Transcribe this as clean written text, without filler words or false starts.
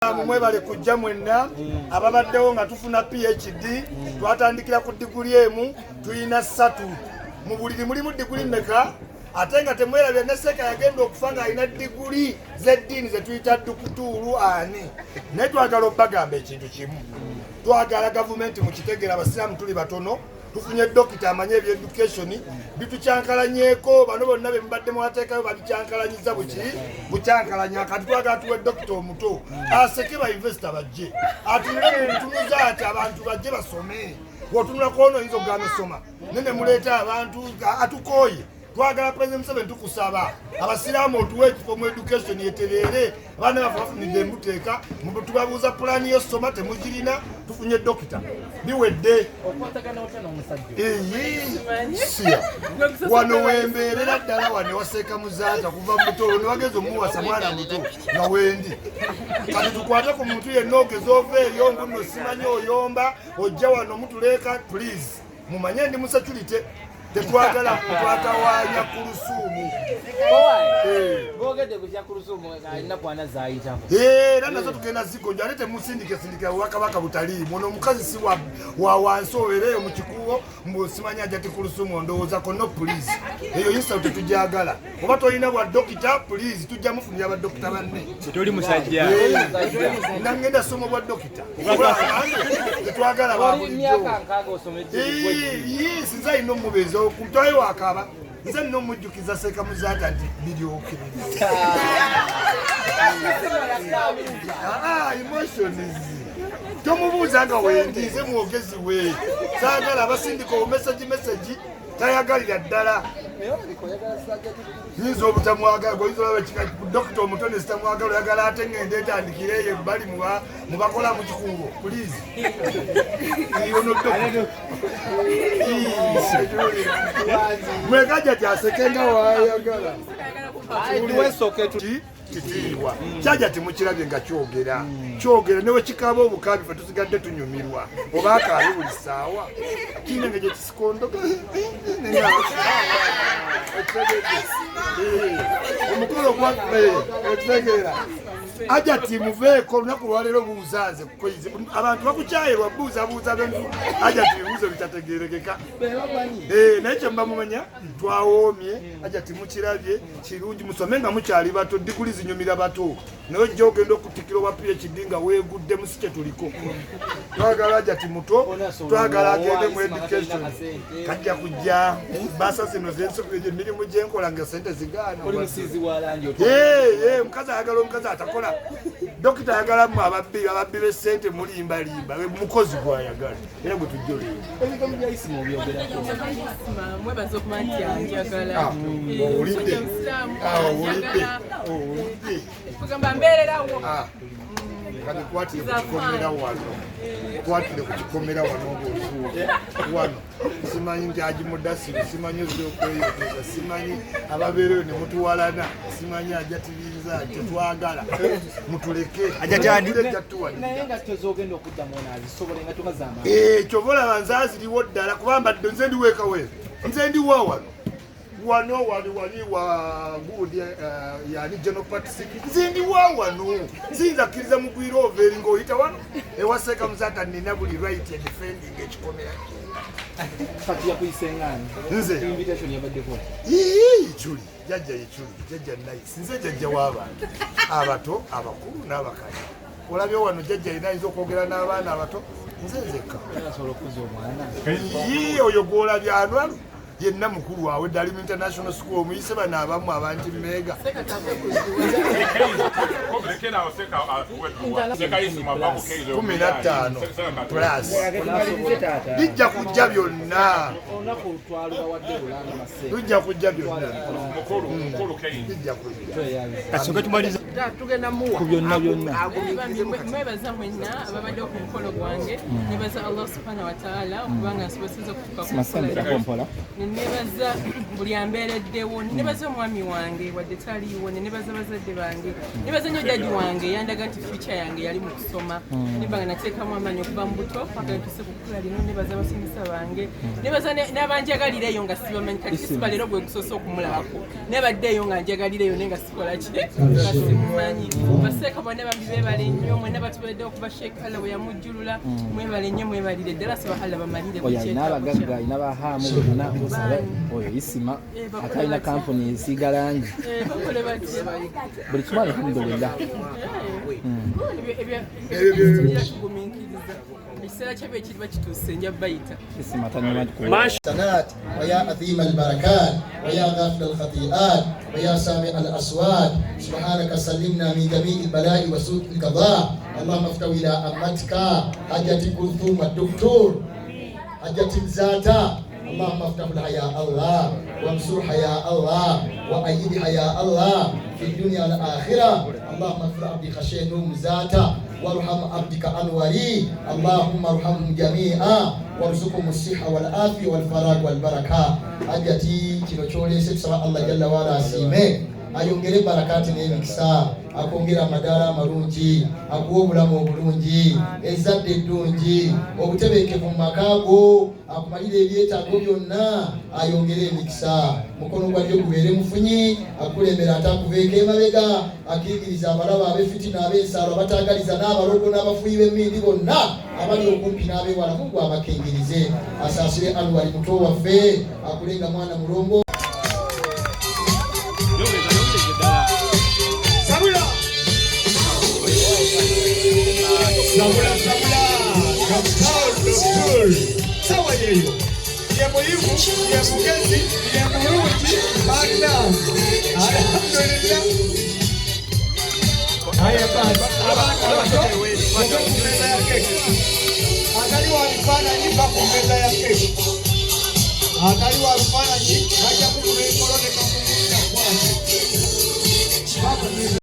Mwebale kujja mwenna ababaddewo nga tufuna PhD. Twatandikira ku diguli emu, tulina ssatu mu buliri. Mulimu diguli mmeka? Ate nga temwerabira ne Seeka yagenda okufa ng'alina diguli z'eddiini zetuyita dukutuulu ani. Naye twagala obbagamba ekintu kimu, twagala gavumenti mukitegeera, abasiraamu tuli batono. Tufunye dokita amanye ebyeducation, bitukyankalanyeko. Bano bonna bemubadde mwateekayo babikyankalanyiza buki bukyankalanya. Kati twagala tuwe dokita omuto aseke ba investor bajje, atunule mu ntunuza ati abantu bajje basome. Bwotunula kwono oyinza okugamba esoma nene muleeta abantu atukooye. Twagala President Museveni, tukusaba abasiraamu otuwe ekifo mu education etereere. Abaana baffe bafunidde embuteeka, tubabuuza pulaani y'ossoma temugirina. Tufunye dokita, biwedde. Siya wano wembeerera ddala wano ewaseeka Muzaata kuva muto newageza omuwasa mwana muto nga wendi. Kati tukwate ku muntu yenna ogeza ova eyo mbuno simanyi oyomba ojja wano mutuleeka. Please mumanye ndi mu security, tetwagala twatawaanya ku lusuumu. Boogedde ku kya Kulusuumu ennaku 40 zayitako. Era nazo tugenda zigonja. Ate temusindike sindikira bwakabaka butaliimu. Ono omukazi si wa wansi obeereyo mu kikubo mbu simanyi ajja ti Kulusuumu ondowoozako. No, please, eyo insult tetujagala. Oba tolina bwa dokita, please, tujja mufunira badokita banne. Toli musajja. Nangenda soma bwa dokita, tetwagala Oli myaka 60 osomedde. Sinze alina omubeezi okutwayo wakaba nze nina omujjukiza Seeka Muzaata nti biryokereza emotions. Tomubuuza nga wendi, nze mwogezi we saagala abasindika obumessage message tayagalira ddala. Nyinza obutamwagala, goyinza olaba dokita omuto ne sitamwagala, oyagala ate ngende etandikire eyo ebbali mubakola mu kikuubo? Please, ono dokita mwekajja tyaseke nga wayagala. Tuwesoke. Kitiibwa kyaja timukirabye nga kyogera kyogera newe kikaaba obukabi, fe tusigadde tunyumirwa. Oba akaabi buli ssaawa kiina nga gyekisikondoka. Omukolo gwaffe okitegeera ajati muveeko olunaku lwaleero. Buuza nze kukoyize abantu bakukyayirwa, buuzabuuza bintu ajati bibuuzo bitategerekeka. Naye kyemba mumanya twawoomye ajati mukirabye kirungi. Musome nga mukyali bato, diguli zinyumira bato, naye ojja ogenda okutikira obwa PhD nga weeguddemu. Si kyetuliko. Twagala ajati muto, twagala agende mu education. Kajja kujja basa zino emirimu gyenkola nga sente zigaana. Oli musiizi wa langi. Omukazi ayagala omukazi atakola. Dokita ayagalamu ababbi, ababbi b'essente mulimbalimba. Mukozi gwayagala era gwe tujja oleera. Ebigambo bya Isima obyogerako? Mwebaza okuba nti anjagala. Ah, owulidde? Musiraamu, Ah, owulidde? anjagala. Owulidde? Kugamba mbeererawo. Ah, kati kwatire ku kikomera wano, kwatire ku kikomera wano ng'ozuula wano. Simanyi nti agimudasiru, simanyi ozza okweyogeza, simanyi ababeereyo ne mutuwalana, simanyi ajatibinza. Tetwagala, mutuleke. Ajati ani? Naye nga tezogenda okuddamu onaazisobola engatto nga zamaanyi. Kyova olaba nze aziriwo ddala kuba mbadde nze ndi weekaweera, nze ndi wa wano wano wali wali wa gundi yani General Practice. Nze ndi wa wano, siyinza kkiriza mugwira ova eri ng'oyita wano ewaseeka Muzaata. Nina buli right ya defending ekikomera. Kati yakuyise ngaani? Nze? Invitation yabaddeko? Ii, Ichuli jajja, Ichuli jajja nice. Nze jajja w'abantu abato, abakulu n'abakadde. Olabye wano jajja yina ayinza okwogera n'abaana abato, nze nzekka. Asobola okukuza omwana? Yii, oyo gwolabye anwalu yenna mukulu wawe ddali mu international school omuyise. Bano abamu abantu meega. Lekerawo Seka atuwe Seka Isima bako Keizo. 15 plus bijja kujja byonna. Olunaku twalubawadde bulanga maseeka. Bijja kujja byonna. Mukulu mukulu Keizo. Bijja kujja. Tweyanza. Kasooke tumalize Tugenda muwa ku byonna byonna. Mwebaza mwenna ababadde ku mukolo gwange. Nebaza Allah subhanahu wataala okubanga nsoboseza okutuuka ku Masemberako mpola. Nenebaza buli ambeereddewo, nenebaza omwami wange wadde taliiwo, nenebaza bazadde bange, nebaza nnyo daddy wange yandaga nti future yange yali mu kusoma, nemba nga nateekamu amaanyi okuva mu buto paka ntuse ku kkula lino. Nebaza abasomesa bange, nebaza n'abanjagalira eyo nga sibamanyi. Kati Kisiba leero gwe gusoose okumulabako, nabadde eyo nga njagalireyo naye nga sikola ki, nga simumanyi. Temumanyi baseeka bonna bambi beebale nnyo mwenna batubereddewo okuva Sheikh Allah bwe yamujjulula. Mwebale nnyo, mwebalire ddala, saba Allah bamalire ku Oyo alina kyetaago abagagga, kyabwe. alina bahaamu bonna osabe oyo Isima Eh, bakole ate alina batya? Kampuni esiiga langi. Eh, bakole batya? Buli kimu, alhamdulillah. Ebyo tugumiikiriza, ekiseera kyabyo ekiriba kituuse nja bayita. Isima tanyuma. الحسنات ويا عظيم البركات ويا غافل الخطيئات ويا سامع الأصوات، سبحانك سلمنا من جميع البلاء وسوء القضاء. اللهم افتح إلى أمتك حجة كلثوم الدكتور حجة زاتا. اللهم افتح لها يا الله، وانصرها يا الله، وأيدها يا الله في الدنيا والآخرة. اللهم اغفر عبدي خشين ذاتا، وارحم عبدك أنوري. اللهم ارحمهم جميعا وارزقهم الصحة والعافية والفراغ والبركة. Hajati, kino kyolese tusaba Allah jalla waala asiime, ayongere barakati n'emikisa, akwongere amadaala amalungi, akuwa obulamu obulungi, ezzadde eddungi, obutebenkevu mu maka go, akumalire ebyetaago byonna, ayongere emikisa, mukono gwa ddyo gubeere mufunyi, akulembera ate akuveeko emabega, akingiriza abalaba ab'efitina, ab'ensaalo, abatagaliza, n'abalogo n'abafuyi b'emmindi bonna abali okumpi n'abeewala. Mungu abakingirize, asaasire Anwali muto waffe, akulenga mwana mulongo. Yongeza, yongeza ddala. Sabula sabula sabula, Doktor, doktor, sawa yeyo, ye muyivu, ye mugezi, ye mulungi bannange, alhamdulillah. Haya basi, abaana abato muve ku meza ya keki. Atali wa bifaananyi va ku meza ya keki. Atali wa bifaananyi bajja kukuba enkolo ne kakumulira kwate. Va ku meza.